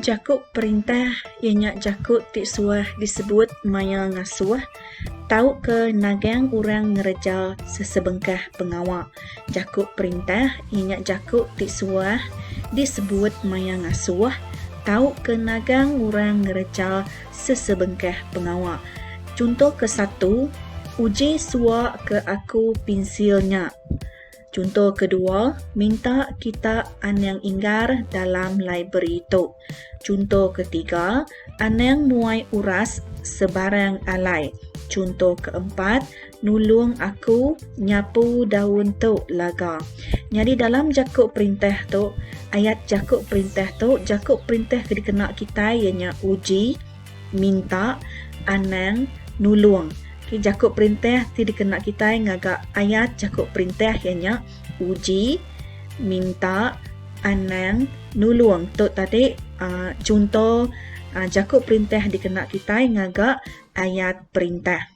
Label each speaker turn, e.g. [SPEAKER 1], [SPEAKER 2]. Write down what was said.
[SPEAKER 1] Jaku perintah iya nya jaku ti suah disebut maya ngasuh tauka nagang orang ngereja sesebengkah pengawa. Jaku perintah iya nya jaku ti suah disebut maya ngasuh tauka nagang orang ngereja sesebengkah pengawa. Chunto kesatu, uji suwa ke aku pinsil nya. Chunto kedua, minta kita anang inggar dalam librari tu. Chunto ketiga, anang muai uras sebarang alai. Chunto keempat, nulung aku nyapu daun tu laga. Nyadi dalam jaku perintah tu, ayat jaku perintah tu, jaku perintah ke dikena kitai iya nya uji, minta, anang, nulung. Okay, jaku perintah ti dikena kitai ngaga ayat jaku perintah iya nya uji, minta, anang, nulung. Tu tadi uh, chunto uh, jaku perintah dikena kitai ngaga ayat perintah.